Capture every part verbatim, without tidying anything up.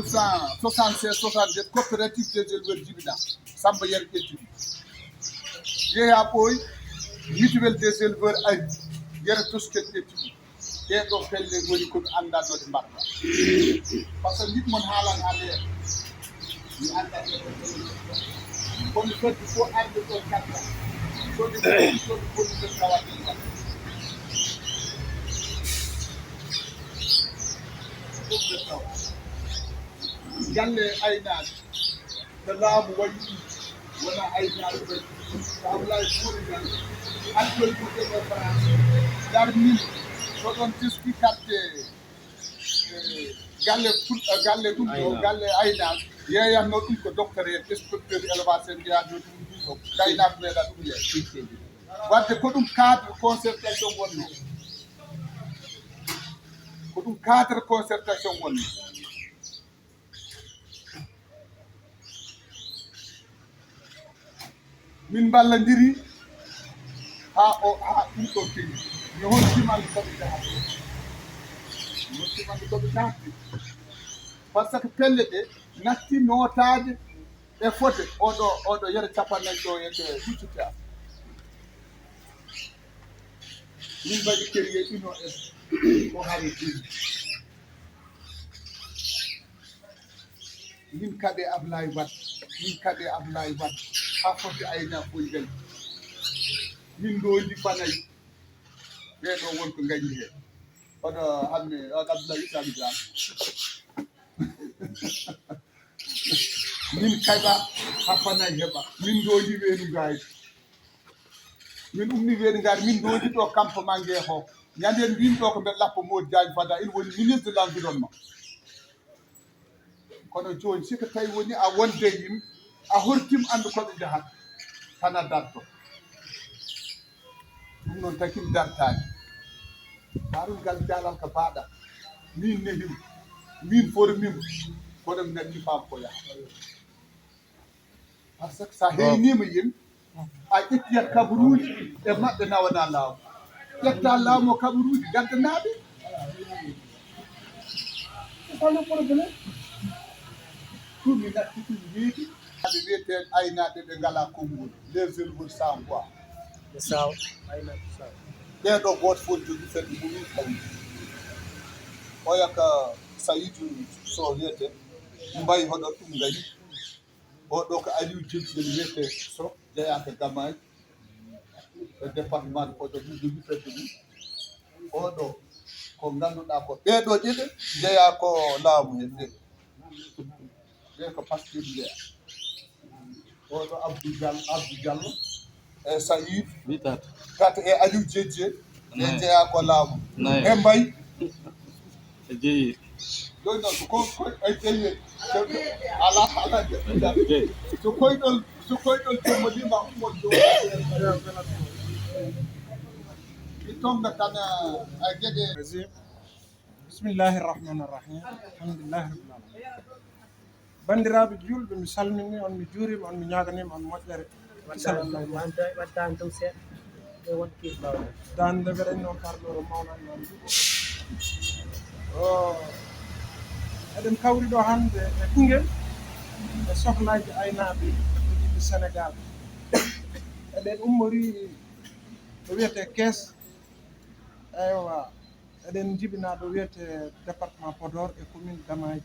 Cent soixante-seize soixante-dix, coopérative des éleveurs jibina, Samba Yero ƴetti ɗum. Yeeya ɓooy, mutuelle des éleveurs ari, Yero Tosken ƴetti ɗum. Ɗee ɗoo pelle ngoni ko mi anndanno ɗe mbaɗta. Par ce que nit mon haalan haa leer. Mi anndan ɗe ko kono fedde fof arde ɗo caggal. Sodi sodi bonnude tawade mbaɗta. Ɗum ɓe tawa. Galle aynaaɓe. Ko laamu waɗi ɗum, wona aynaaɓe waɗi ɗum. Ko Ablaye Boury Kane, accueil mo ɗeɓe France, darnii, so ɗon teski carte, eh, galle ful-, eh, galle ɗum ɗo, galle aynaaɓe, yeeyanno ɗum ko docteur en, inspecteur élevage en, jeyanno ɗum ɗum ɗo, gaynaaɓe meeɗa ɗum yeeya. Wadde ko ɗum cadre concertation wonno. Ko ɗum cadre concertation wonno. Min mballondiri haa o, haa ɗum ɗo feƴƴi. Mi holtiima nde ko ɓe njahata. Mi holtiima nde ko ɓe njahata. Par ce que pelle ɗe natti nootaade e fode oɗo, oɗo Yero capanɗe nayi ɗo e huccita. Min mbaɗi keriye ino e ko hari jini. Min kaɓe Ablaye Wade, min kaɓe Ablaye Wade, haa fodde ayna foy ngayi. Min ndoondi fanay. Ɓee ɗo won ko ngañi heen. Oɗo Hammet, oɗo Abdoulaye Issa Diallo. Min kaɓa haa fanay heɓa. Min ndoondi weenu ngaari. Min ummi weeni ngaari, min ndoondi ɗo campement Ngeexo. Ñande en mbimi ɗo ko mbeɗa lappa Modou Diagne Fada, il woni ministre de l'environnement. Kono jooni, si ko tawi woni a wonde e yimɓe, a hortim anndu ko ɓe njahata, tan a darto. Ɗum noon taki mi dartaani. Harun ngal jaalal ko baaɗa. Min nehim, min formim, kono mi natti faam ko yaha. Par ce que so a heyniima yimɓe, a ƴettiyat kabaruuji e maɓɓe nawana laamu. Ƴetta laamu o kabaruuji gaddanaaɓe. C'est ça le problème. Ɗum mi natti ɗum weeti. Ɓe wiyetee aynaaɓe ɓe ngalaa konngol. Les éleveurs sans voix. Ɓe saawa, aynaaɓe saawa. Ɓee ɗo gooto fof jogi fedde mum tawi. Oya ka Sayidu Sow wiyetee. Mbayi hoɗo ɗum ngayi. Oɗo ko Aliou Djibril wiyetee Sow, jeyaa ko Gamaaji, e département de Podor, ɗum jogi fedde mum. Oɗo ko ngannduɗaa ko ɓee ɗo ɗiɗo jeyaa ko laamu heen ɗiɗo. Ɓee ko Pastef njeyaa. Oɗo Abdou Diallo, Abdou Diallo e Saïd. Tata e Aliou Diedie. Ɓe jeyaa ko laamu. E Mbaye. E jeyi. Jooni noon, so ko, ko, e jeyi. Ala, ala, so koyɗol, so koyɗol jommo lima ummol ɗo. Mi tonga tan, a, geɗe. Bismillahi rahmani rahim. Alhamdulillahi rabbil alamin. Banndiraaɓe juulɓe, mi salminii on, mi juuriima on, mi ñaaganiima on moƴƴere. Waddaan dow seeɗa, e won kiir mawɗo. Dande mbeɗen noon karɗooro mawnan noon. O, eɗen kawri ɗo hannde e Koungheul, e sohlaaji aynaaɓe yimɓe Senegaal. Eɗen ummorii ɗo wiyetee Kees. Eywa, eɗen njibinaa ɗo wiyetee département Podor e commune Gamaaji.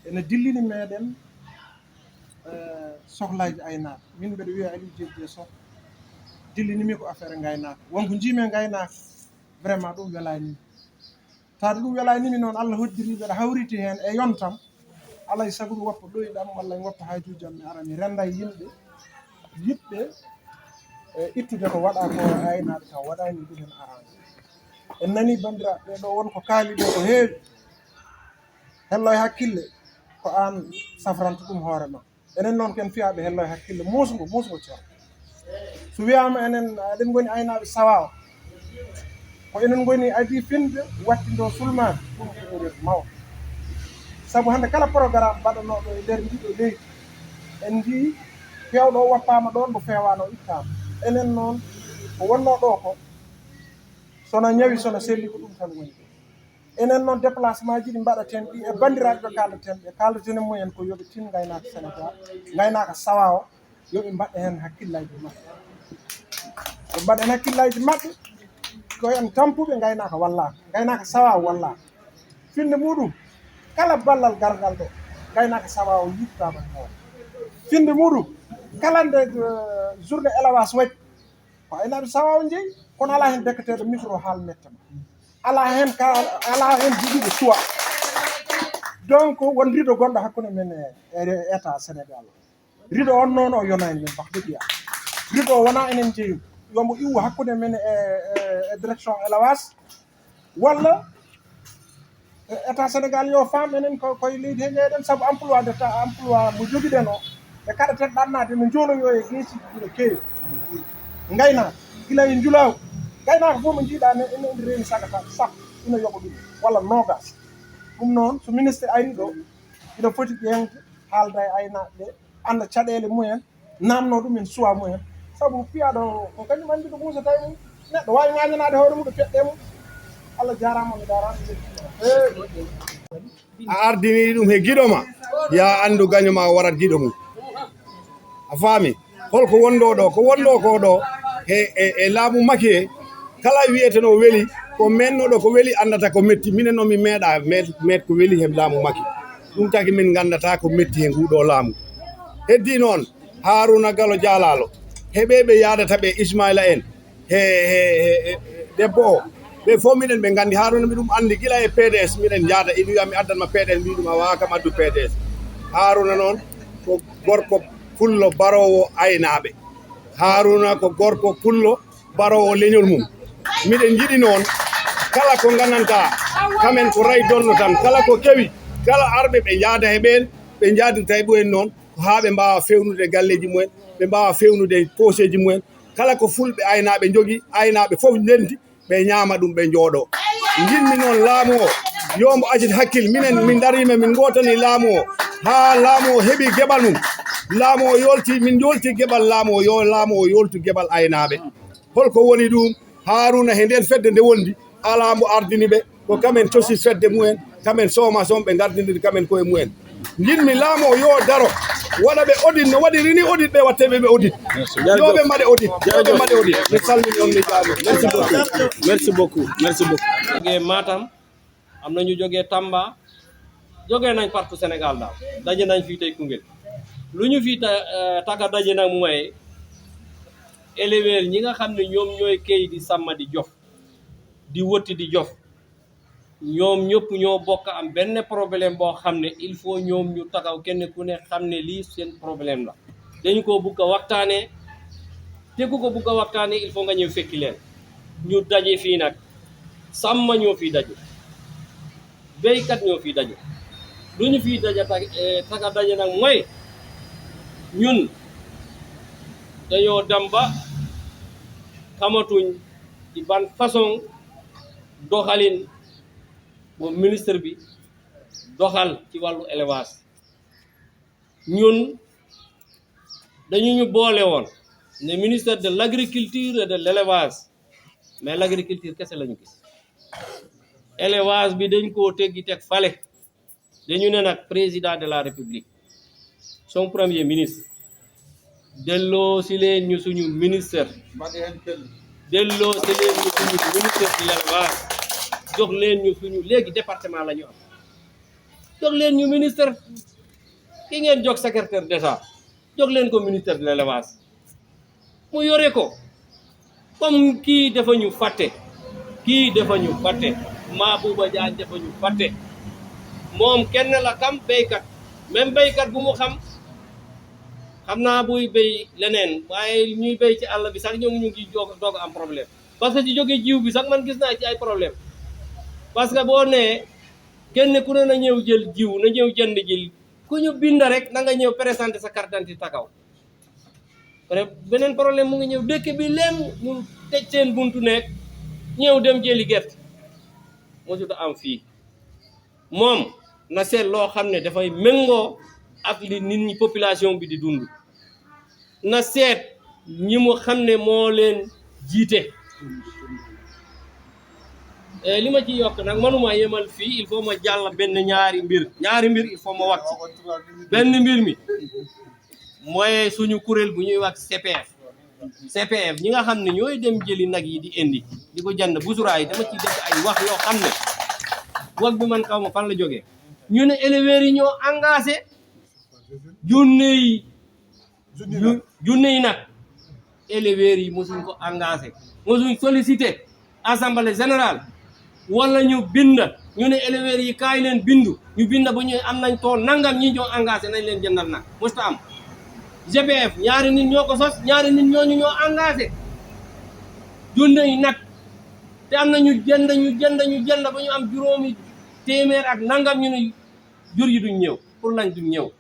Ene dillini meɗen, eh, sohlaaji aynaaɓe. Min mbeɗa wiyee Aliou Diedie Sow. Dillinimi ko affaire ngaynaaka. Won ko njiimi e ngaynaaka, vraiment ɗum welaani mi. Taade ɗum welaani mi noon, Allah hoddiri mbeɗa hawriti heen e yontam. Alaa e sago mi woppa ɗoyɗam walla mi woppa haajuuji am, mi ara mi rennda e yimɓe yiɗɓe, e, ittude ko waɗaa ko e aynaaɓe taw waɗaani ɗum en araani. En nanii banndiraaɓe ɓee ɗo won ko kaali ɗo ko heewi. Hello e hakkille ko aan safranta ɗum hoore ma. Enen noon ken fiyaaɓe hello e hakkille muusngo, muusngo ceerno. So wiyaama enen, eɗen ngoni aynaaɓe sawaawa, ko enen ngoni adii finde, wattindoo sulmaani, ɗum ko erreur mawɗo. Sabu hannde kala programme mbaɗanooɗo e nder ndiɗo leydi, en njiyii peewɗo o woppaama ɗoon, mo feewaano o ittaama. Enen noon, ko wonnoo ɗo ko, so na ñawi, so na selli, ko ɗum tan woni ɗo. Enen noon, déplacement ji ɗi mbaɗaten ɗi e banndiraaɓe ɓe kaaldaten ɓe, kaaldaten e mumen ko yo ɓe tin ngaynaaka Sénégal, ngaynaaka sawa o, yo ɓe mbaɗ heen hakkillaaji maɓɓe. Ɓe mbaɗ heen hakkillaaji maɓɓe, ko en tampuɓe ngaynaaka wallaaka, ngaynaaka sawa o wallaaka. Finnde muɗum, kala ballal gargal ɗo, ngaynaaka sawa o yittaama e hoore. Finnde muɗum, kala nde, eh, journée élevage waɗi, ko aynaaɓe sawa o njeyi, kono alaa heen dekketeeɗo micro haal mette ma. Alaa heen ka, alaa heen jogiiɓe choix. Donc, won rido gonɗo hakkunde men e, e État Sénégal. Rido on noon o yonaani men, wax dëgg Yàlla. Rido o wonaa enen njeyi. Yo mbo iwu hakkunde men e, e, e direction élevage. Walla, e, État Sénégal yo faam enen ko, koye leydi he njeyɗen, sabu emploi de ta-, emploi mo jogiɗen o, ɓe kaɗaten ɗannaade no njooloyo e geesi ina keewi. Ngaynaaka, gila e njulaagu. Ngaynaaka fof mo njiiɗaa ne, ene, ene reeni sagata sappo, ina yoɓa ɗum, walla noogas. Ɗum noon, so ministre ari ɗo, ina foti ƴeeŋde, haalda e aynaaɓe ɓe, annda caɗeele mumen, naamnoo ɗum en suwaa mumen. Sabu piyaaɗo ko kañum anndi ko ɓuusata e mum. Neɗɗo waawi ŋaañanaade hoore mum ɗo peɗɗe mum. Allah jaaraama, on jaaraama. A ardinii ɗum he giɗo ma, yaa anndu gaño ma o warat giɗo mum. A faami? Holko wonɗo ɗo? Ko wonɗo ko ɗo he, e, e laamu Macky he, kala wiyeteno weli, ko menno ɗo ko weli anndata ko metti. Minen noon min meeɗa meet, meet ko weli he laamu Macky. Ɗum taki min nganndata ko metti he nguɗo laamu. Heddi noon, Haruna Galo Jalalo, he ɓe ɓe yaadata ɓe, Ismaila en, he, he, he, he debbo o, ɓe fof minen ɓe nganndi. Haruna mi ɗum anndi gila e P D S, miɗen njaada, iɗum wiya mi addan ma P D S, mbiɗum a wawa kam addu P D S. Haruna noon ko gorko pullo baroowo aynaaɓe. Haruna ko gorko pullo baroowo leñol mum. Miɗen njiɗi noon kala ko ngandanta kamen ko ray donno tan, kala ko kewi, kala arɓe ɓe njaada he ɓeen, ɓe njaadirta e ɓumen noon, haa ɓe mbaawa fewnude galleeji mumen, ɓe mbaawa fewnude pooseeji mumen. Kala ko fulɓe aynaaɓe njogi, aynaaɓe fof ndenti, ɓe ñaama ɗum, ɓe njooɗo. Njiɗmi noon laamu o, yo mbo acit hakkil. Minen, min ndariima, min ngootani laamu o, haa laamu o heɓi geɓal mum. Laamu o yoolti, min njoolti geɓal laamu o, yo laamu o yooltu geɓal aynaaɓe. Holko woni ɗum? Haruna, he nden fedde nde wondi, alaa mbo ardini ɓe, ko kamen cosi fedde mumen, kamen sooma soom ɓe ngardindiri kamen koye mumen. Njiɗmi laamu o yo daro, waɗa ɓe audit, no waɗiri ni audit, ɓe watte ɓe, ɓe audit. Yo ɓe mbaɗe audit, yo ɓe mbaɗe audit. Mi salmini on, mi jaami. Merci beaucoup. Merci beaucoup. Merci beaucoup. Jógee Matam, am na ñu jógee Tamba, jógee nañ partout Sénégal daal. Daje nañ fii tey Koungheul. Lu ñu fii ta-, eh, tax a daje nag mooy éleveur ñi nga xam ne ñoom ñooy kay di sàmm di jof, di wëtti di jof. Ñoom ñëpp ñoo bokk am benn problème boo xam ne il faut ñoom ñu taxaw, kenn ku ne xam ne lii seen problème la. Dañu ko bugg a waxtaanee, te ku ko bugg a waxtaanee, il faut nga ñëw fekki leen. Ñu daje fii nag, sàmm ñoo fii daje, béykat ñoo fii daje. Lu ñu fii daje tak-, eh, tax a daje nag mooy ñun dañoo dem ba xamatuñ ci ban façon doxalin bu ministre bi doxal ci wàllu élevage. Ñun dañu ñu boole woon ne ministère de l'agriculture et de l'élevage, mais l'agriculture kese la ñu gis. Élevage bi dañ koo teggi teg fale. Dañu ne nag président de la République, son premier ministre, delloo si leen ñu suñu ministère, delloo si leen ñu suñu ministère de l'élevage, jox leen ñu suñu, léegi département la ñu am, jox leen ñu ministère. Ki ngeen jox secrétaire d'État, jox leen ko ministère de l'élevage, mu yore ko. Comme kii dafa ñu fàtte, kii dafa ñu fàtte, Mabouba Diagne dafa ñu fàtte. Moom kenn la xam béykat, même béykat bu mu xam, xam naa buy béy leneen, waaye ñuy béy ci àll bi sax ñoo ngi ñu ngi jóg, doog a am problème. Parce que ci jóge jiw bi sax man gis naa ci ay problème. Parce que boo nee kenn ku ne na ñëw jël jiw, na ñëw jënd ji, ku ñu bind rek na nga ñëw présenter sa carte d'identité taxaw. Pare beneen problème mu ngi ñëw, dëkk bi lem ñu tëj seen buntu nekk, ñëw dem jëli gerte. Mosut a am fii. Moom na seet loo xam ne dafay méngoo ak li nit ñi, population bi di dund. Na seet ñi mu xam ne moo leen jiite. Eh, li ma ci yokk nag, manuma yemal fii, il faut ma jàll benn ñaari mbir. Ñaari mbir, il faut ma wax ci. Benn mbir mi mooy suñu kuréel bu ñuy wax C P F. C P F, ñi nga xam ne ñooy dem jëli nag yi di indi, di ko jënd, busuraay, dama ci def ay wax yoo xam ne, wax bi man xaw ma fan la jógee. Ñu ne éleveurs yi ñoo engagé junne yi, ju-, junne yi nag. Éleveurs yi mosuñ ko engagé, mosuñ sollicité assemblée générale, wala ñu bind, ñu ne éleveurs yi kaay leen bindu, ñu bind ba ñu am nañ tool nangam, ñi ñoo engagé nañ leen jëndal nag, mosta am. G P F, ñaari nit ñoo ko sos, ñaari nit ñooñu ñoo engagé junne yi nag, te am na ñu jënd, ñu jënd, ñu jënd ba ñu am juróomi téeméer ak nangam, ñu ne jur yi duñ ñëw. Pour lañ duñ ñëw.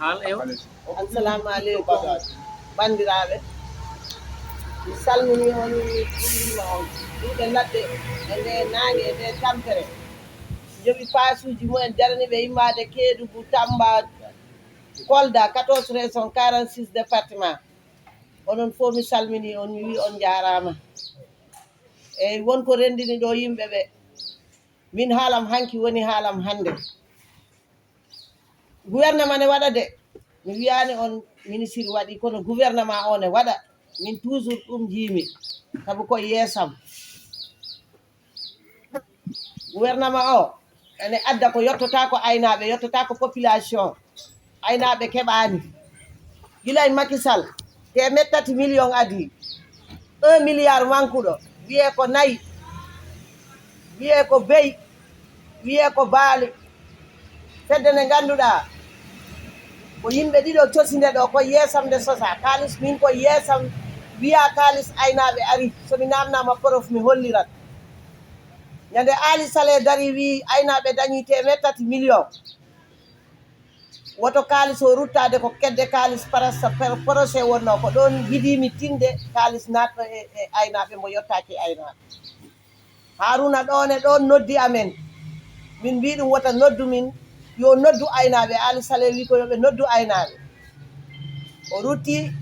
Haal ew. Assalamu aleykum, banndiraaɓe. Mi salminii on, mi juuriima on. Ɗuuɗe ladde e nde naange e nde tampere, njoɓi paasuuji mumen, jarani ɓe immaade Keedugu, Tamba, Kolda, quatorze régions, quarante-six départements. Onon fof mi salminii on, mi wii on njaaraama. Eyi, won ko renndini ɗo yimɓe ɓe. Min haalam hanki woni haalam hannde. Gouvernement ne waɗa de. Mi wiyaani on ministre waɗi, kono gouvernement o ne waɗa. Min toujours ɗum njiimi. Sabu ko yeesam. Gouvernement o ene adda ko yottotaako aynaaɓe, yottotaako population. Aynaaɓe keɓaani. Gila e Macky Sall, teemeɗɗe tati million adii. Un milliard mankuɗo. Wiyee ko nayi. Wiyee ko beyi. Wiyee ko baali. Fedde nde ngannduɗaa, ko yimɓe ɗiɗo cosinde ɗo, ko yeesam nde sosa. Kaalis min ko yeesam, wiyaa kaalis aynaaɓe ari. So mi naamnaama porof, mi hollirat. Ñande Aali Sale darii, wii aynaaɓe dañii teemeɗɗe tati million. Woto kaalis o ruttaade ko kedde kaalis parasa per-, projet wonno ko ɗoon njiɗiimi tinde kaalis naatno e, e aynaaɓe mbo yottaaki e aynaaɓe. Haruna ɗoon e ɗoon noddi amen. Min mbii ɗum wota noddu min, yo noddu aynaaɓe. Aali Sale wii ko yo ɓe noddu aynaaɓe. O rutti,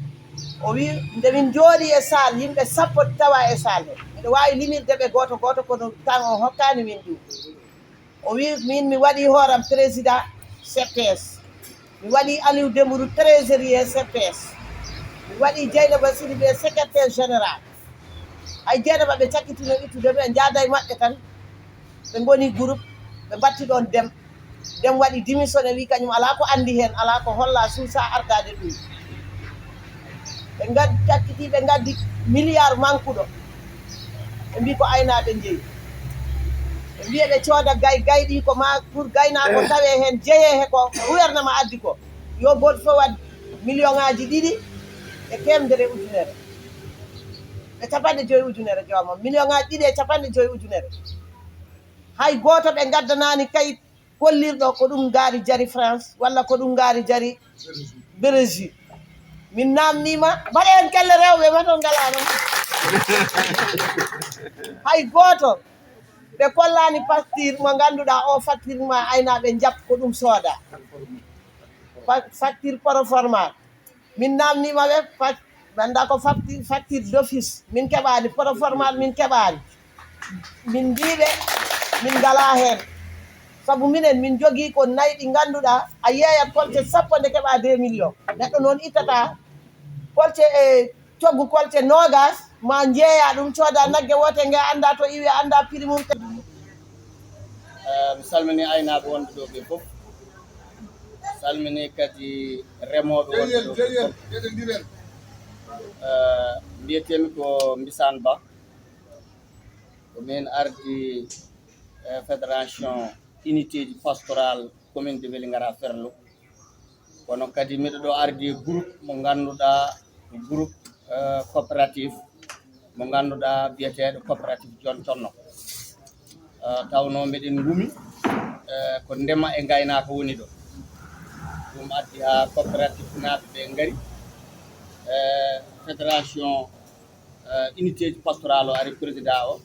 o wii, nde min njooɗii e saal, yimɓe sappo tawa e saal he. Miɗo waawi limirde ɓe gooto gooto, kono temps o hokkaani min ɗum. O wii, min mi waɗii hooram président C P S. Mi waɗii Aliou Dembourou trésorier C P S. Mi waɗii Dieynaba Sidibé secrétaire général. Hay Dieynaba ɓe cakkitino ittude ɓe, njaada e maɓɓe tan. Ɓe ngoni groupe, ɓe mbatti ɗoon Dem. Dem waɗi démissionné, wii kañum alaa ko anndi heen, alaa ko holla, suusa ardaade ɗum. Ɓe ngad-, cakkiti, ɓe ngaddi milliard mankuɗo. Ɓe mbii ko aynaaɓe njeyi. Ɓe mbiya ɓe cooda gay-, gayɗi ko ma pour gaynaako tawee heen, jeyee he ko gouvernement addi ko. Yo gooto fof waɗ million ŋaaji ɗiɗi e teemedere ujunere. E capanɗe joyi ujunere joomam. Million ŋaaji ɗiɗi e capanɗe joyi ujunere. Hay gooto ɓe ngaddanaani kayit kollirɗo ko ɗum ngaari jari France, walla ko ɗum ngaari jari Brésil. Min naamniima, mbaɗa heen kelle rewɓe, ma to ngalaa noon. Hay gooto, ɓe kollaani facture mo ngannduɗaa o facture ma aynaaɓe njaɓ ko ɗum sooda. Fa-, facture proforma. Min naamniima ɓe, fac-, mi anndaa ko facti-, facture d'office. Min keɓaani, proforma min keɓaani. Min mbii ɓe, min ngalaa heen. Sabu minen, min njogii ko nayi ɗi ngannduɗaa, a yeeyat kolce sappo nde keɓaa deux millions. Neɗɗo noon ittata kolce e coggu kolce noogas, ma njeeya ɗum, cooda nagge woote nge, anndaa to iwi, anndaa prix mum. Eh, mi salmini aynaaɓe wonɓe ɗo ɓe fof. Salmini kadi remooɓe wonɓe ɗo ɓe fof. Eh, mbiyetemi ko Mbisaan Ba. Ko min ardi, eh, fédération unité ji pastoral commune de Vélingara Ferlo. Kono kadi miɗo ɗo ardi groupe mo ngannduɗaa ko groupe, eh, coopérative mo ngannduɗaa biyeteeɗo coopérative Jon Conno. Eh, tawnoo miɗen ngumi, eh, ko ndema e ngaynaaka woni ɗo. Ɗum addi haa coopérative naaɓe ɓe ngari. Eh, fédération, eh, unité ji pastoral o ari président o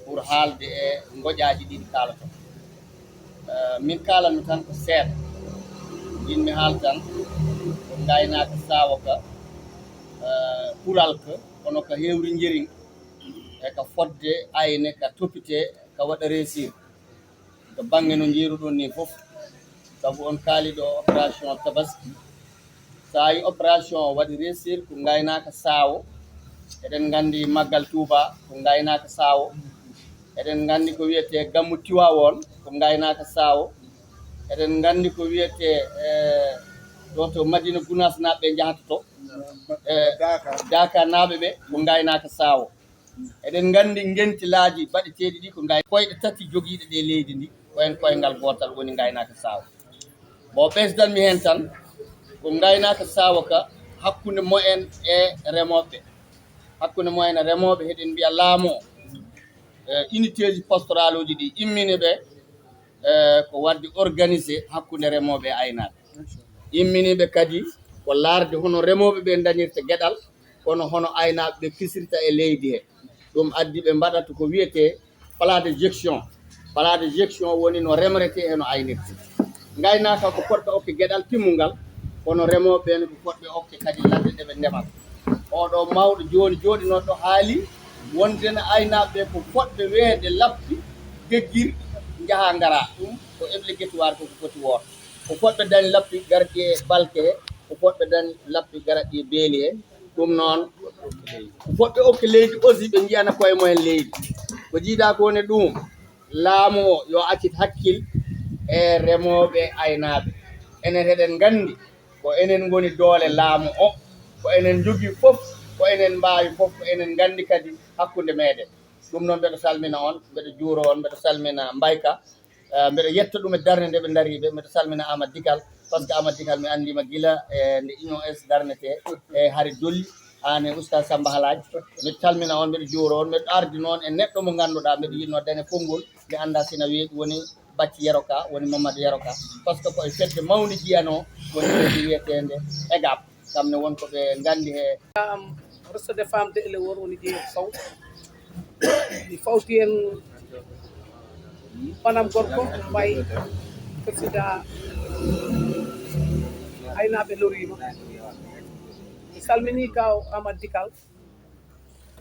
pour haalde e ngoƴaaji ɗiɗi kaalaton. Eh, min kaalanmi tan ko seeɗa. Yinmi haal tan ko ngaynaaka saawo ka, eh, pural ka, kono ka hewri njeriñ. Ka fodde ayne, ka topite, ka waɗa réussir. To bannge no njiiruɗon ni fof, sabu on kaali ɗo opération tabaski. So a yi opération o waɗi réussir, ko ngaynaaka saawo. Eɗen nganndi Maggal Tuuba, ko ngaynaaka saawo. Eɗen nganndi ko wiyetee Gammu Tiwaawoon, ko ngaynaaka saawo. Eɗen nganndi ko wiyetee, eh, ɗo to Madina Gunaas naaɓe njahata to, eh, Daaka naaɓe ɓe, ko ngaynaaka saawo. Eɗen nganndi ngentilaaji baɗeteeɗi ɗi ko ngay-, koyɗe tati jogiiɗe ɗe leydi ndi, ko heen koyngal gootal woni ngaynaaka saawo. Bon, ɓesdan mi heen tan, ko ngaynaaka saawo ka hakkunde mo'en e remooɓe. Hakkunde mo'en e remooɓe, heɗen mbiya laamu o, e unité ji pastorale uji ɗi immini ɓe, e ko waɗde organisé hakkunde remooɓe e aynaaɓe. Immini ɓe kadi ko laarde hono remooɓe ɓe dañirta geɗal, kono hono aynaaɓe ɓe kisirta e leydi he. Ɗum addi ɓe mbaɗata ko wiyetee plat de gestion. Plat de gestion woni no remretee e no aynirtee. Ngaynaaka ko fotɓe okke geɗal timmungal, kono remooɓe ɓe ne ko fotɓe okke kadi ladde ɗe ɓe ndeɓata. Oɗo mawɗo jooni jooɗinooɗo haali wonde ne aynaaɓe ɓe ko fotɓe weede lappi, geggir, njaha ngara. Ɗum ko obligatoire, ko ko foti wooto. Ko fotɓe dañ lappi garɗi e balke he, ko fotɓe dañ lappi garɗi e beeli he. Ɗum noon, ko fotɓe okke leydi aussi ɓe njiyana koye mumen leydi. Ko jiidaa ko woni ɗum, laamu o yo accit hakkil e remooɓe e aynaaɓe. Enen heɗen nganndi ko enen ngoni doole laamu o, ko enen njogii fof, ko enen mbaawi fof, ko enen nganndi kadi hakkunde meɗen. Ɗum noon mbeɗo salmina on, mbeɗo juuro on, mbeɗo salmina Mbayka. Eh, mbeɗo yetta ɗum e darnde nde ɓe ndari ɓe. Mbeɗo salmina Amadou Dikal, parce que Amadou Dikal mi anndiima gila e nde Union S darnetee e Hari Dolli, aan e Oustaz Samba Halaaj. Mbeɗo salmina on, mbeɗo juuro on, mbeɗo ardi noon e neɗɗo mo ngannduɗaa, mbeɗo yiɗnoo daña konngol, mi anndaa sina weeɓi, woni Bacci Yero Ka, woni Mamadou Yero Ka, parce que ko e fedde mawnde jiyanoo, woni fedde wiyeteende EGAP. Kam ne won ko ɓe nganndi he. Am, Réseau des femmes de Elewor woni Jeeyo Sow. Mi fawti en banam gorko, mbay président aynaaɓe loriima. Mi salminii kaw Amadou Dikal.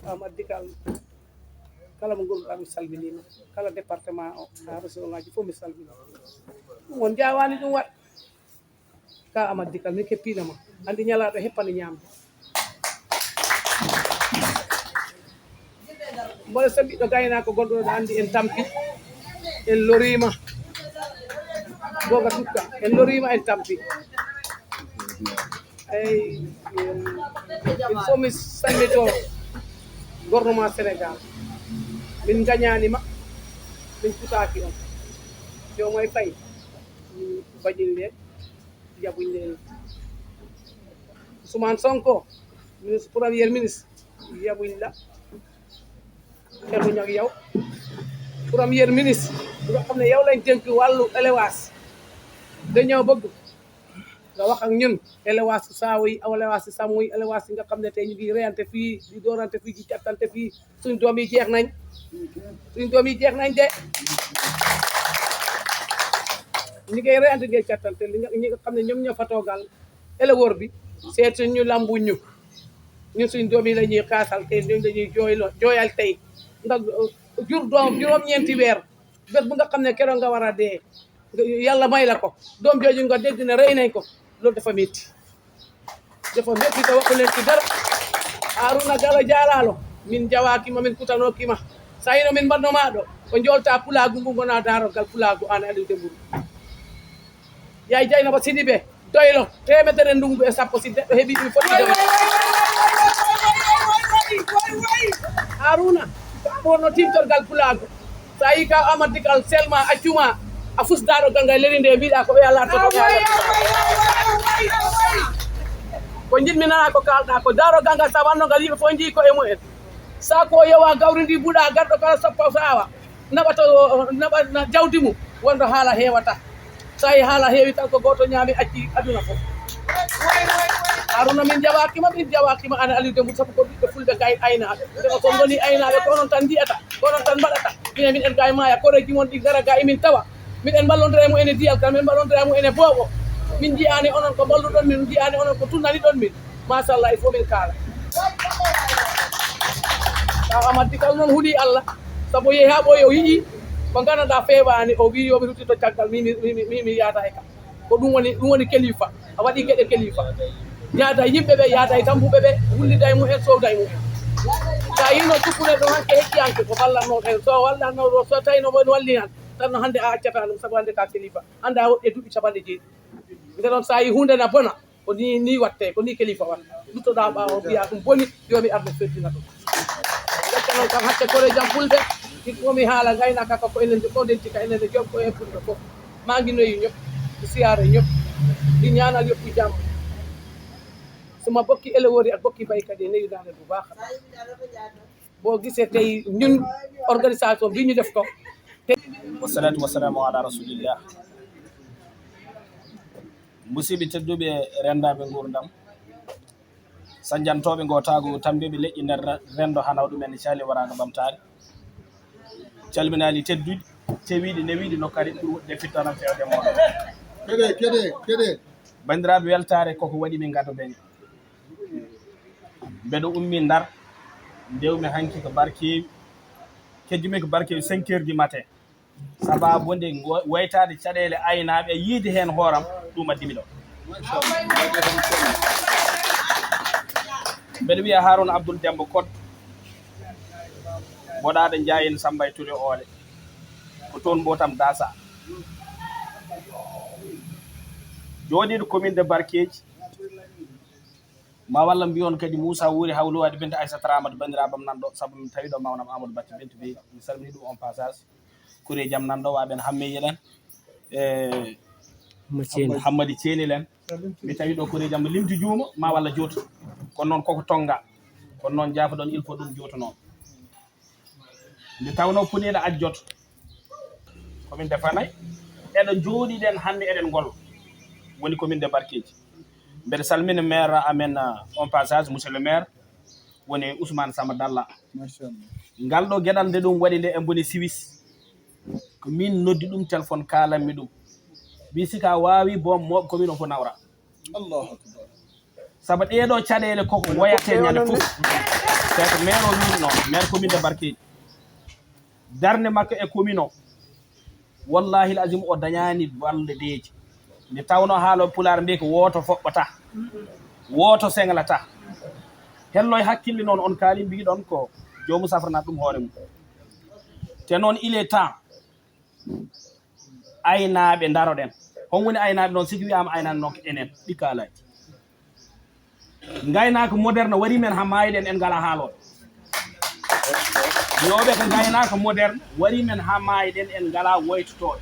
Amadou Dikal, kala mo ngonnduɗaa mi salminiima. Kala département o, haa région ngaaji fof mi salminii. Ɗum on njaawaani ɗum waɗ. Ka Amadou Dikal, min keppiino ma. Anndi ñalaaɗo heppani ñaamde. Mboɗo so ɓiɗɗo gaynaako gonɗo ɗo anndi en tampi, en loriima. Googa Tukka, en loriima, en tampi. Eyi, il faut mi salmito gouvernement Sénégal. Min ngañaani ma, min kutaaki on. Joomay fay, min bañin leen. Yabuñ leen. Ousmane Sonko, ministre, premier ministre, yabuñ la. Yabuñ ak yow. Premier ministre, nga xam ne yow lañ dénk wàllu élevage. Dañoo bëgg nga wax ak ñun, élevage su saawo yi, élevage su sàmm yi, élevage yi nga xam ne tey ñu ngi reyante fii, di doorante fii, di cattante fii. Suñ doom yi jeex nañ. Suñ doom yi jeex nañ de. Ñi ngay reyante, ngay cattante, li nga, ñi nga xam ne ñoom ñoo fa toogal éleveur bi, seet suñ ñu, lambuñ ñu. Ñun suñ doom yi la ñuy xaasal tey, ñun la ñuy jooyloo, jooyal tey. Ndax, uh, jur doom juróom-ñeenti weer, bés bu nga xam ne keroog nga war a dee, nga, Yàlla may la ko, doom jooju nga dégg ne rey nañ ko, loolu dafa métti. Dafa métti te waxu leen ci dara. Haruna Galo jaalaalo, min njawaaki ma, min kutanoki ma. So hino min mbaɗno ma ɗo, ko njoolta pulaagu ngu, ngona daarogal pulaagu, aan Aliou Dembourou. Yaay Dieynaba Sidibé, doylo, teemedere ndunngu e sappo, si neɗɗo heɓi ɗum foti doylo. Haruna, ko an wonno timtorgal pulaagu. So a yii ka Amadou Dikal selma, accuma, a fus daarogal ngal leli nde, mbiɗa ko ɓeya laatoto ɓeya laatoto. Ko njiɗmi nana ko kalɗa, ko daarogal ngal, sa wanno ngal, yimɓe fof njii ko e mumen. Sa ko yewa gawri ndi buɗa, garɗo kala sappo sawa, naɓa to, naɓa na jawdi mum, wonɗo haala hewata. So tawi haala heewi tan, ko gooto ñaami, acci aduna fof. Haruna, min njawaaki ma, min njawaaki ma, aan Aliou Dembourou, sabu ko ɓiɓɓe fulɓe kay aynaaɓe. Nde ko ngoni aynaaɓe, ko onon tan njiyata, ko onon tan mbaɗata. Minen, minen kay maaya, koreeji mon ɗi ngara ga e min tawa. Miɗen mballondira e mumen e diyal, kam min mballondira e mumen e boobo. Min njiyaani onon ko mballuɗon min, min njiyaani onon ko tunnaniɗon min. Machallah, il faut min kaala. Amadou Kal noon huɗi Allah, sabu yehi haa ɓooyi o yi'i ko nganndanɗaa feewaani, o wi'i yo mi ruttito caggal, mi, mi, mi, mi, mi yaada e kam. Ko ɗum woni, ɗum woni kelifa. A waɗi geɗe kelifa. Yaada e yimɓe ɓe, yaada e tampuɓe ɓe, wullida e mumen, sowda e mumen. Sa yino cuɓɓuɗe ɗo hanke hecciyanke, ko ballatnoo ɓen. So wallatnoo ɗo, so tawino won wallinan, tan no hannde a accata ɗum, sabu hannde ka kelifa. Hannde a woɗɗi e duuɓi capanɗe jeeɗiɗi. Nde ɗon sa yi huunde na bona, ko ni, ni watte, ko ni kelifa watta. Luttoɗaa ɓaawo mbiya ɗum boni, yo mi arde feddina ɗum. Gacca noon kam hacce kore jam fulɓe, il faut mi haala ngaynaaka ka ko enen ko ndenti ka enen e jom ko e fulɓe fof. Maa ngi noyi ñëpp, di siyaare ñëpp, di ñaanal yëpp jàmm. Suma bokki éleveurs yi ak bokki baykat yi, nuyu naa leen bu baax. Boo gisee tey ñun organisation bi ñu def ko. Wassalatu wassalamu ala rasulillah. Musidɓe tedduɓe, renndaaɓe nguurndam, sañjantooɓe ngoo taagu, tambiiɓe leƴƴi nder renndo, hano ɗumen caali waraaka ɓamtaare. Calminaali tedduɗi, tewiiɗi, newiiɗi, nokkari ɓuri wuɗde fittanam fewde mooɗon. Keɗe, keɗe, keɗe. Banndiraaɓe, weltaare koko waɗi min ngado beñe. Mbeɗo ummi Ndar, ndewmi hanki ko Barkeewi, kejjumi ko Barkeewi cinq heures du matin. Sababu nde ngo-, waytaade caɗeele aynaaɓe, yiide heen hooram, ɗum addimi ɗo. Mbeɗa wiya Haruna Abdoul Demba Codé, Boɗaaɗo Njaayen Samba e Touré Oole, ko toon mbootam dasa. Jooɗiiɗo commune de Barkeeji, ma walla mbiyon kadi Moussa Wuri Hawlo Wade Binta Aissata Ramata, banndiraaɓam nan ɗo, sabu mi tawi ɗo mawnam Amadou Bacca Binta Bey, mi salmini ɗum en passage. Kuri jam nan ɗo, waɓen Hammeye len, e Hammadi Ceeni len. Mi tawi ɗo kuri jam limti juumo, ma walla jooto. Kono noon koko tonga. Kono noon jaafoɗon, il faut ɗum jooto noon. Nde tawnoo puniiɗo ajjoto. Ko min defanay. Eɗo njooɗiɗen hannde, eɗen ngol. Woni commune de Barkeeji. Mbeɗa salmina maire amen, euh, on passage, monsieur le maire, woni Ousmane Samba Dalla. Machallah. Ngal ɗo geɗal nde ɗum waɗi nde e mboni Suisse. Ko min noddi ɗum téléphone, kaalanmi ɗum. Wi si ka waawi boom mooɓ commune o fof nawra. Allahu akbar. Sabu ɗee ɗoo caɗeele koko woyatee ñande fof. C'est que maire o wiino noon, maire commune de Barkeeji. Darnde makko e commune o, wallahi l azim o dañaani balɗe deeƴi. Nde tawnoo haala pulaar mbiyi ko wooto foɓɓata, wooto seŋlata. Hello e hakkille noon on kaali mbiɗon ko joomu safranat ɗum hoore mum. Te noon il est temps aynaaɓe ndaroɗen. Hon woni aynaaɓe noon? Siki wiyaama aynaaɓe noon ko enen, ɓikka alaaji. Ngaynaaka moderne warii men haa maayɗen, en ngalaa haalooɓe. Yooɓe ko ngaynaaka moderne warii men haa maayɗen, en ngalaa woytotooɓe.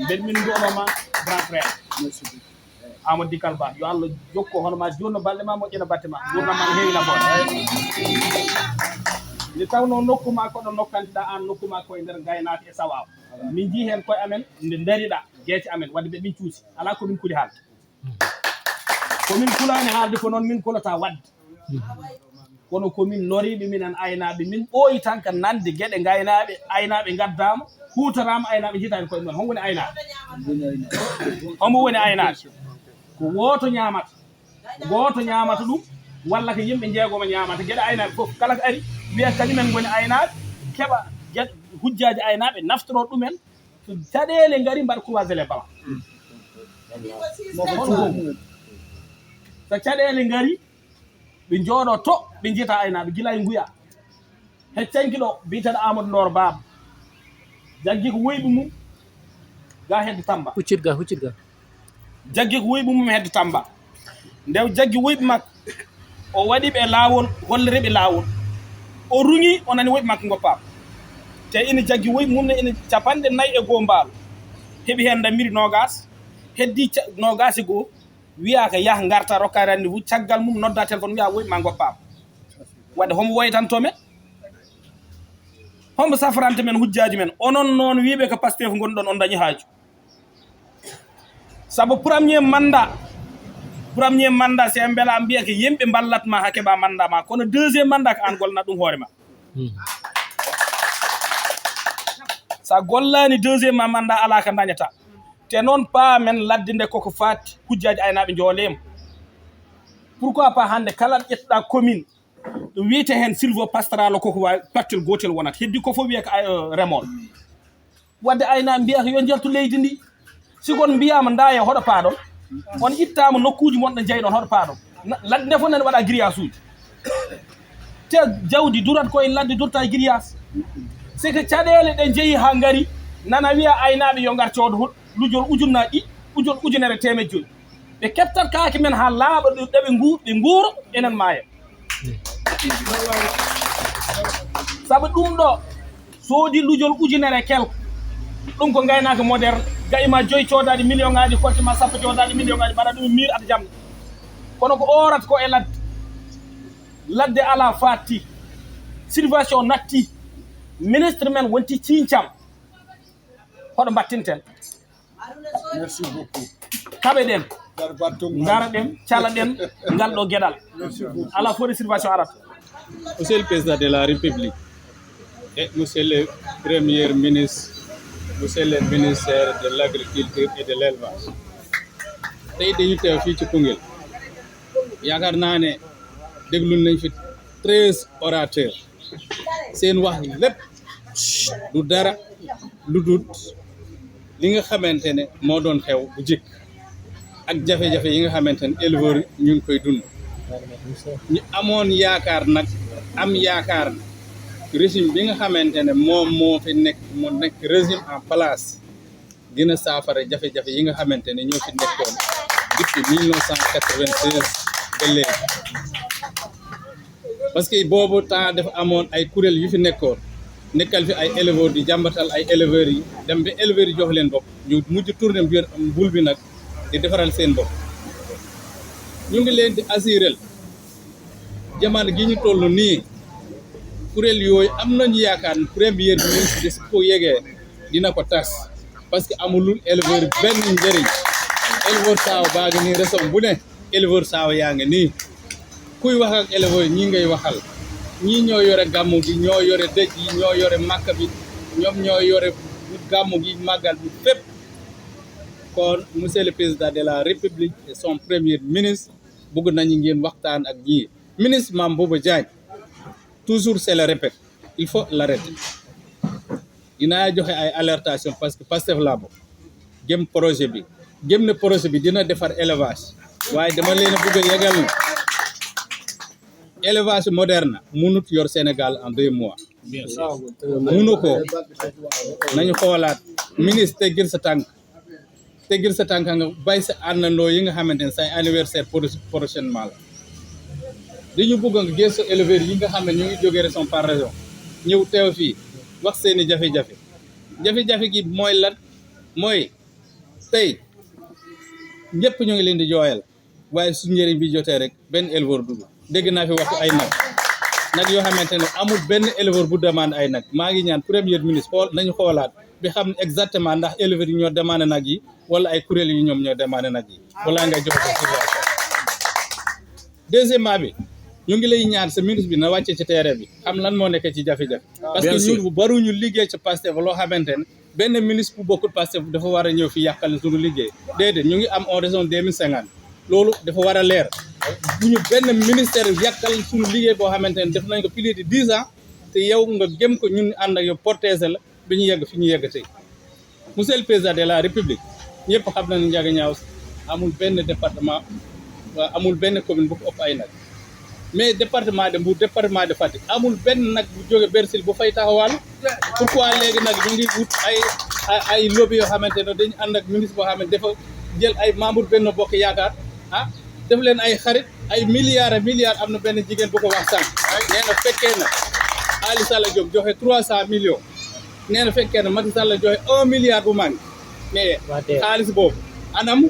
Mbeɗa min nduɗoma grand frère. Amadou Dikal Ba, yo Allah jokko hono ma, juutno balɗe ma, moƴƴina batte ma, nguurndam ma ne heewi nafoore. Nde tawnoo nokku ma ko ɗo nokkanteɗaa aan, nokku ma ko e nder ngaynaaka e sawaawa. Min njii heen koye amen nde ndariɗaa, geece amen, wadde ɓe min cuusi. Alaa ko min kuli haalde. Ko min kulaani haalde ko noon min kulataa waɗde. Kono ko min noriiɓe minen aynaaɓe, min ɓooyi tan ka nande geɗe ngaynaaɓe, aynaaɓe ngaddaama, huutoraama, aynaaɓe njitaani koye mumen. Hombo woni aynaaɓe? Hombo woni aynaaɓe? Ko wooto ñaamata, gooto ñaamata ɗum, walla ko yimɓe njeegomo ñaamata. Geɗe aynaaɓe fof, kala ko ari, wiya kañumen ngoni aynaaɓe, keɓa geɗe, hujjaaji aynaaɓe, naftoroo ɗumen. So caɗeele ngari, mbaɗa croiser les bras. Hono ɗum. So caɗeele ngari, ɓe njooɗoo to, ɓe njita aynaaɓe, gila e nguya. Heccanki ɗo, biyeteeɗo Amadou Ndoor Baaba. Jaggi ko woyɓe mum, ga hedde Tamba. Huccit ga, huccit ga. Jaggi ko woyɓe mum hedde Tamba. Nde o jaggi woyɓe makko, o waɗi ɓe laawol, holliri ɓe laawol. O ruŋi, o nani woyɓe makko ngoppaama. Te ina jaggi woyɓe mum ne, ina capanɗe nayi e goo mbaalo. Heɓi heen ndammiri noogaas, heddi ca-, noogaas e goo, wiyaa ko yah ngarta, rokka rendez-vous, caggal mum nodda téléphone, wiyaa woyɓe ma ngoppaama. Wadde homo woytanto men? Homo safranta men hujjaaji men? Onon noon wiiɓe ko Pastef ngonɗon, on dañi haaju. Sabu premier mandat, premier mandat, si en mbela mbiya ko yimɓe mballat ma haa keɓa mandat ma, kono deuxième mandat ko aan gollanat ɗum hoore ma. Hmm. Sa gollaani deuxième ma mandat, alaa ko dañata. Te noon paamen ladde nde koko faati hujjaaji aynaaɓe njooleema. Pourquoi pas hannde kala ɗo ƴettuɗaa commune, Ɗum wiyete heen sylvopastoral, koko waawi battol gootel wonata. Heddi ko fof wiya ko ay-, eh, remooɓe. Wadde aynaaɓe mbiya ko yo njaltu leydi ndi. Si kon mbiyaama ndaaya hoɗo paaɗon, on ittaama nokkuuji mon ɗo njeyɗon hoɗo paaɗon. Na-, ladde nde fof nani waɗa grillage uji. Te jawdi durat ko e ladde durta e grillage. C'est que caɗeele ɗe njeyi haa ngari, nana wiya aynaaɓe yo ngar coodo hol-, lujol ujunnaaji ɗi, ujun-, ujunere teemeɗɗe joyi. Ɓe keptat kaake men haa laaɓa, ɗo ɓe ngu-, ɓe nguuro, enen maaya. Sabu ɗum ɗo soodi lujol ujunere kelko. Ɗum ko ngaynaaka moderne. Ga'i ma joyi coodaaɗi million ŋaaji, kolte ma sappo coodaaɗi million ŋaaji, mbaɗa ɗum e miir aɗa jamɗi. Kono ko oorat ko e ladde. Ladde alaa faatti. Situation natti. Ministre men wonti ciiñcam. Hoɗo mbattinten? Merci beaucoup. Kaɓe ɗen. Garbattum. Ngara ɗen, cala ɗen, ngal ɗo geɗal. Merci beaucoup. Ala fo réservation arat. Monsieur le Président de la République et Monsieur le Premier ministre, Monsieur le ministère de l'Agriculture et de l'Élevage. Tey dañu teew fii ci Koungheul. Yaakaar naa ne déglu nañ fi treize orateurs. Seen wax lépp du dara lu dut li nga xamante ne moo doon xew bu jëkk ak jafe-jafe yi nga xamante ne éleveurs ñu ngi koy dund. Ñu amoon yaakaar nag, am yaakaar ne régime bi nga xamante ne moom moo fi nekk, mu nekk régime en place, dina saafara jafe-jafe yi nga xamante ne ñoo fi nekkoon depuis mille neuf cent quatre-vingt-seize ba léegi. Parce que boobu temps dafa amoon ay kuréel yu fi nekkoon, nekkal fi ay éleveurs di jàmbatal ay éleveurs yi, dem ba éleveurs yi jox leen bopp, ñu mujj tourner mbir mbul bi nag di defaral seen bopp. Ñu ngi leen di assurer jamono gi ñu toll nii, kuréel yooyu am nañu yaakaar ne premier ministre bi su ko yegee dina ko tas, parce que amulul éleveur benn njëriñ. Éleveur saaw baa ngi nii, région bu ne éleveur saaw yaa ngi nii. Kuy wax ak éleveur yi, ñii ngay waxal. Ñii ñoo yore gàmmu gi, ñoo yore dëj yi, ñoo yore màkk bi, ñoom ñoo yore gàmmu gi, màggal bi, fépp. Kon monsieur le président de la République et son premier ministre, bëgg nañu ngeen waxtaan ak ñii. Ministre Mame Bouba Diagne, toujours c'est le répète, il faut l'arrêter. Dinaa joxe ay alertation parce que Pastef laa bokk, gëm projet bi, gëm ne projet bi dina defar élevage, waaye dama leen a bëgg a yëgal ne élevage moderne mënut yor Sénégal en deux mois. Mënu ko. Nañu xoolaat. Ministre, teggil sa tànk, teggil sa tànk, nga bàyyi sa àndandoo yi nga xamante ne say anniversaire pro-, prochainement la. Dañu bëgg nga gëstu éleveurs yi nga xam ne ñu ngi jógee région par région, ñëw teew fii, wax seeni jafe-jafe. Jafe-jafe gi mooy lan? Mooy tey ñëpp ñu ngi leen di jooyal, waaye su njëriñ bi jotee rek, benn éleveur dugg. Dégg naa fi waxu ay nag, nag yoo xamante ne amul benn éleveur bu demande ay nag. Maa ngi ñaan premier ministre xool, nañu xoolaat bi, xam ne exactement ndax éleveurs yi ñoo demandé nag yi wala ay kuréel yi ñoom ñoo demandé nag yi, wala ngay joxe ko. Deuxièmement bi, ñu ngi lay ñaan sa ministre bi na wàccee ci terrain bi, xam lan moo nekk ci jafe-jafe. Parce que ñun bu baruñu liggéey ci Pastef loo xamante ne benn ministre bu bokkul Pastef dafa war a ñëw fi yàqal suñu liggéey. Déedéet, ñu ngi am horizon deux mille cinquante, loolu dafa war a leer. Bu ñu benn ministère yàqal suñu liggéey boo xamante ne def nañ ko plus de dix ans, te yow nga gëm ko, ñun ànd ak yow, protéger la, bi ñu yegg fi ñu yegg tey. Monsieur le Président de la République, ñëpp xam nañu Ndiaganiao amul benn département, amul benn commune bu ko ëpp ay nag. Mais département de Mbour, département de Fatick, amul benn nag bu jóge Brésil bu fay taxawal. Pourquoi léegi nag ñu ngi wut ay, ay, ay lobby yoo xamante ne dañu ànd ak ministre boo xamante dafa jël ay membre Benno Bokk Yaakaar, ah, def leen ay xarit, ay milliards et milliards? Am na benn jigéen bu ko wax sànq, nee na fekkee na Aly Sala Diop joxe trois cent millions, nee na fekkee na Macky Sall joxe un milliard bu manqué. Mais xaalis boobu anam,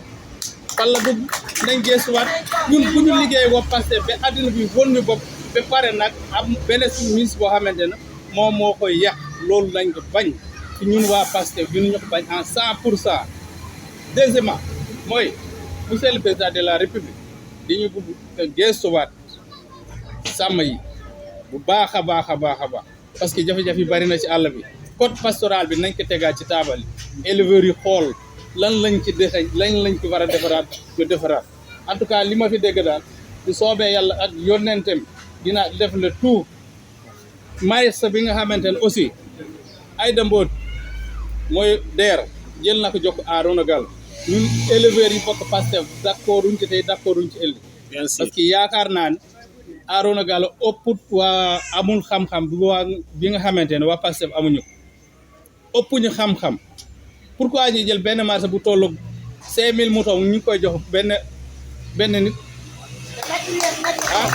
fan la dugg? Nañ gëstuwaat. Ñun bu ñu liggéey wa Pastef ba àddina bi won ñu bopp ba pare nag, am benn suñu ministre boo xamante ne moom moo koy yàq, loolu lañ ko bañ. Ci ñun waa Pastef, ñun ñu ko bañ en cent pour cent. Deuxièmement mooy, monsieur le président de la République, dañu bëgg nga gëstuwaat sàmm yi bu baax a baax a baax a baax, parce que jafe-jafe yi bari na ci àll bi. Code pastoral bi nañ ko tegaat ci taabal yi, éleveurs yi xool lan lañ ci defe, lan lañ ci war a defaraat, ñu defaraat. En tout cas, li ma fi dégg daal, bu soobee Yàlla ak yonnentem, Dina def le tout. Maïs bi nga xamante ne aussi, Aïda Mbodj mooy deer, jël na ko jox Arouna Gallo. Ñun éleveurs yi bokk Pastef, d'accord uñ ci tey, d'accord uñ ci ëllëg. Bien sûr. Parce que yaakaar naa ne Arouna Gallo ëpput waa, amul xam-xam bi waa, bi nga xamante ne waa Pastef amuñu ko. Ëppuñu xam-xam. Pourquoi ñuy jël benn marché bu tollu cinq mille moutons ñu koy jox benn, benn nit? Ah,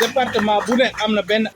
département bu ne am na benn